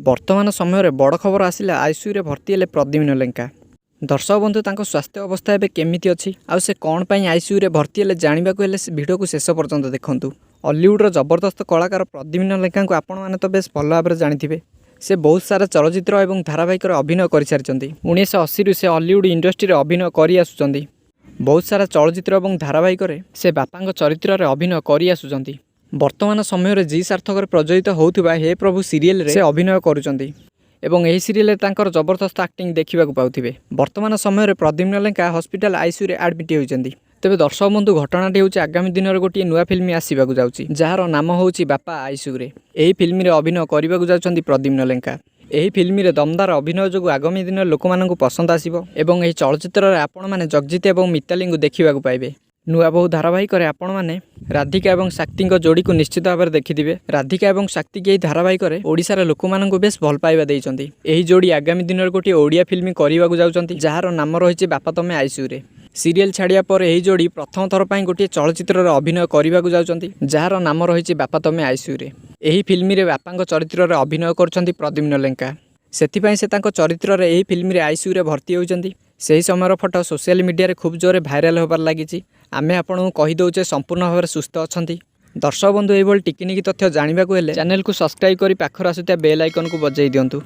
ବର୍ତ୍ତମାନ ସମୟରେ ବଡ଼ ଖବର ଆସିଲା, ଆଇସିୟୁରେ ଭର୍ତ୍ତି ହେଲେ ପ୍ରଦ୍ୟୁମ୍ନ ଲେଙ୍କା। ଦର୍ଶକ ବନ୍ଧୁ, ତାଙ୍କ ସ୍ୱାସ୍ଥ୍ୟ ଅବସ୍ଥା ଏବେ କେମିତି ଅଛି ଆଉ ସେ କ'ଣ ପାଇଁ ଆଇସିୟୁରେ ଭର୍ତ୍ତି ହେଲେ, ଜାଣିବାକୁ ହେଲେ ସେ ଭିଡ଼ିଓକୁ ଶେଷ ପର୍ଯ୍ୟନ୍ତ ଦେଖନ୍ତୁ। ଅଲିଉଡ଼ର ଜବରଦସ୍ତ କଳାକାର ପ୍ରଦ୍ୟୁମ୍ନ ଲେଙ୍କାଙ୍କୁ ଆପଣମାନେ ତ ବେଶ ଭଲ ଭାବରେ ଜାଣିଥିବେ। ସେ ବହୁତ ସାରା ଚଳଚ୍ଚିତ୍ର ଏବଂ ଧାରାବାହିକରେ ଅଭିନୟ କରିସାରିଛନ୍ତି। 1980ରୁ ସେ ଅଲିଉଡ଼ ଇଣ୍ଡଷ୍ଟ୍ରିରେ ଅଭିନୟ କରିଆସୁଛନ୍ତି। ବହୁତ ସାରା ଚଳଚ୍ଚିତ୍ର ଏବଂ ଧାରାବାହିକରେ ସେ ବାପାଙ୍କ ଚରିତ୍ରରେ ଅଭିନୟ କରିଆସୁଛନ୍ତି। ବର୍ତ୍ତମାନ ସମୟରେ ଜି ସାର୍ଥକରେ ପ୍ରଯୋଜିତ ହେଉଥିବା ହେ ପ୍ରଭୁ ସିରିଏଲରେ ସେ ଅଭିନୟ କରୁଛନ୍ତି ଏବଂ ଏହି ସିରିଏଲରେ ତାଙ୍କର ଜବରଦସ୍ତ ଆକ୍ଟିଂ ଦେଖିବାକୁ ପାଉଥିବେ। ବର୍ତ୍ତମାନ ସମୟରେ ପ୍ରଦ୍ୟୁମ୍ନ ଲେଙ୍କା ହସ୍ପିଟାଲ ଆଇସିୟୁରେ ଆଡ଼ମିଟ୍ ହୋଇଛନ୍ତି। ତେବେ ଦର୍ଶକ ବନ୍ଧୁ, ଘଟଣାଟି ହେଉଛି ଆଗାମୀ ଦିନରେ ଗୋଟିଏ ନୂଆ ଫିଲ୍ମ ଆସିବାକୁ ଯାଉଛି, ଯାହାର ନାମ ହେଉଛି ବାପା ଆଇସିୟୁରେ। ଏହି ଫିଲ୍ମରେ ଅଭିନୟ କରିବାକୁ ଯାଉଛନ୍ତି ପ୍ରଦ୍ୟୁମ୍ନ ଲେଙ୍କା। ଏହି ଫିଲ୍ମରେ ଦମଦାର ଅଭିନୟ ଯୋଗୁଁ ଆଗାମୀ ଦିନରେ ଲୋକମାନଙ୍କୁ ପସନ୍ଦ ଆସିବ ଏବଂ ଏହି ଚଳଚ୍ଚିତ୍ରରେ ଆପଣମାନେ ଜଗଜିତ ଏବଂ ମିତାଲିଙ୍କୁ ଦେଖିବାକୁ ପାଇବେ। ନୂଆ ବୋହୂ ଧାରାବାହିକରେ ଆପଣମାନେ ରାଧିକା ଏବଂ ଶକ୍ତିଙ୍କ ଯୋଡ଼ିକୁ ନିଶ୍ଚିତ ଭାବରେ ଦେଖିଥିବେ। ରାଧିକା ଏବଂ ଶକ୍ତିକି ଏହି ଧାରାବାହିକରେ ଓଡ଼ିଶାର ଲୋକମାନଙ୍କୁ ବେଶ ଭଲ ପାଇବା ଦେଇଛନ୍ତି। ଏହି ଯୋଡ଼ି ଆଗାମୀ ଦିନରେ ଗୋଟିଏ ଓଡ଼ିଆ ଫିଲ୍ମ କରିବାକୁ ଯାଉଛନ୍ତି, ଯାହାର ନାମ ରହିଛି ବାପା ତମେ ଆଇସିୟୁରେ। ସିରିଏଲ୍ ଛାଡ଼ିବା ପରେ ଏହି ଯୋଡ଼ି ପ୍ରଥମ ଥର ପାଇଁ ଗୋଟିଏ ଚଳଚ୍ଚିତ୍ରରେ ଅଭିନୟ କରିବାକୁ ଯାଉଛନ୍ତି, ଯାହାର ନାମ ରହିଛି ବାପା ତମେ ଆଇସିୟୁରେ। ଏହି ଫିଲ୍ମରେ ବାପାଙ୍କ ଚରିତ୍ରରେ ଅଭିନୟ କରୁଛନ୍ତି ପ୍ରଦ୍ୟୁମ୍ନ ଲେଙ୍କା। ସେଥିପାଇଁ ସେ ତାଙ୍କ ଚରିତ୍ରରେ ଏହି ଫିଲ୍ମରେ ଆଇସିୟୁରେ ଭର୍ତ୍ତି ହୋଇଛନ୍ତି। ସେହି ସମୟର ଫଟୋ ସୋସିଆଲ ମିଡ଼ିଆରେ ଖୁବ୍ ଜୋରରେ ଭାଇରାଲ ହେବାରେ ଲାଗିଛି। ଆମେ ଆପଣଙ୍କୁ କହିଦେଉଛେ, ସମ୍ପୂର୍ଣ୍ଣ ଭାବରେ ସୁସ୍ଥ ଅଛନ୍ତି। ଦର୍ଶକ ବନ୍ଧୁ, ଏହିଭଳି ଟିକିନିକି ତଥ୍ୟ ଜାଣିବାକୁ ହେଲେ ଚ୍ୟାନେଲକୁ ସବସ୍କ୍ରାଇବ୍ କରି ପାଖରେ ଆସୁଥିବା ବେଲ୍ ଆଇକନ୍କୁ ବଜାଇ ଦିଅନ୍ତୁ।